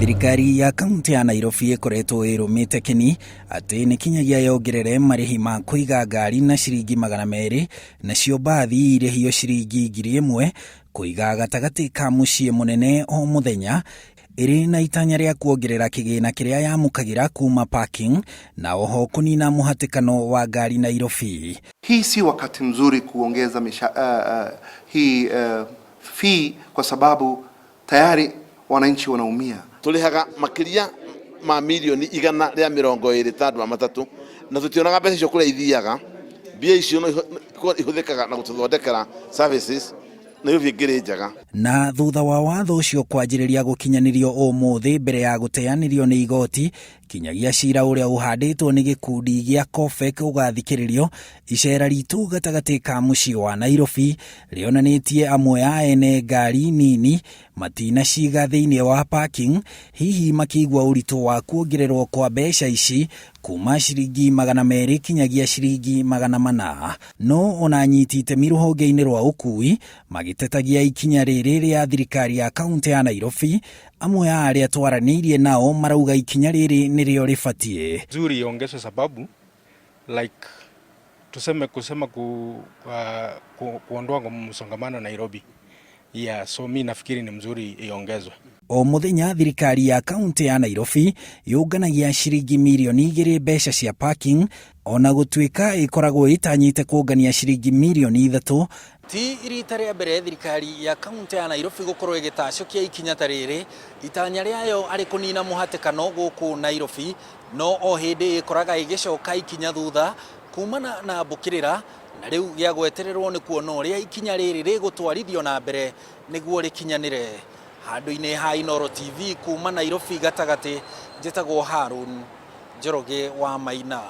Thirikari ya kaunti ya Nairobi ĩkoretwo ĩrũmĩte kĩni atĩ nĩ kinyagia yongerere marĩhi ma kũiga ngari na ciringi 200, nacio mbathi irĩhio ciringi 1000 kũiga gatagatĩ ka mũciĩ mũnene o mũthenya, ĩrĩ na itanya rĩa kuongerera kĩgĩna kĩrĩa yamũkagĩra kuma parking na oho kũnina mũhatĩkano wa ngari Nairobi. Hii si wakati mzuri kuongeza hii fee kwa sababu tayari wananchi wanaumia. Tũrĩhaga makĩria ma mirioni 120 ta andũ a matatũ, na tũtionaga mbeca icio kũrĩa ithiaga. Mbia icio no ihũthĩkaga na gũtũthondekera services Nairobi ĩngĩrĩ njega. Na thutha wa watho ũcio kwanjĩrĩria gũkinyanĩrio ũmũthĩ mbere ya gũteanĩrio nĩ igoti kinyagia cira ũrĩa ũhandĩtwo nĩ gĩkundi gĩa COFEC ũgathikĩrĩrio, icera ritũ gatagatĩ ka mũciĩ wa Nairobi rĩonanĩtie amwe a ene ngari nini matinaciga thĩinĩ wa parking, hihi makĩigua ũritũ wa kuongererwo kwa mbeca ici kuma ciringi 200 kinyagia ciringi 400. No ona anyiti itemi rũhonge-inĩ rwa ũkui magĩtetagia ikinya rĩrĩ rĩa thirikari ya kaunti ya Nairobi, amwe a arĩa twaranĩirie nao marauga ikinya rĩrĩ nĩrĩo rĩbatiĩ. Nzuri iongezwe sababu like tuseme kusema kuondoa msongamano Nairobi. Yeah, so mi nafikiri ni mzuri iongezwe. O mũthenya thirikari ya kaunti ya Nairobi yũnganagia ciringi mirioni 2 mbeca cia parking, ona gũtuĩka ĩkoragwo ĩtanyĩte kũngania ciringi mirioni 3. Ti rita rĩa mbere thirikari ya kaunti ya Nairobi gũkorwo ĩgĩtacũkia ikinya ta rĩrĩ, itanya rĩayo arĩ kũnina mũhatĩkano gũkũ Nairobi, no o hĩndĩ ĩkoraga ĩgĩcoka ikinya thutha kumana na mbũkĩrĩra, na rĩu gĩa gwetererwo nĩ kuona ũrĩa ikinya rĩrĩ rĩgũtwarithio na mbere nĩguo rĩkinyanĩre. Handũ-inĩ ha Inooro TV kuma Nairobi gatagatĩ, njĩtagwo Harun Njoroge wa Maina.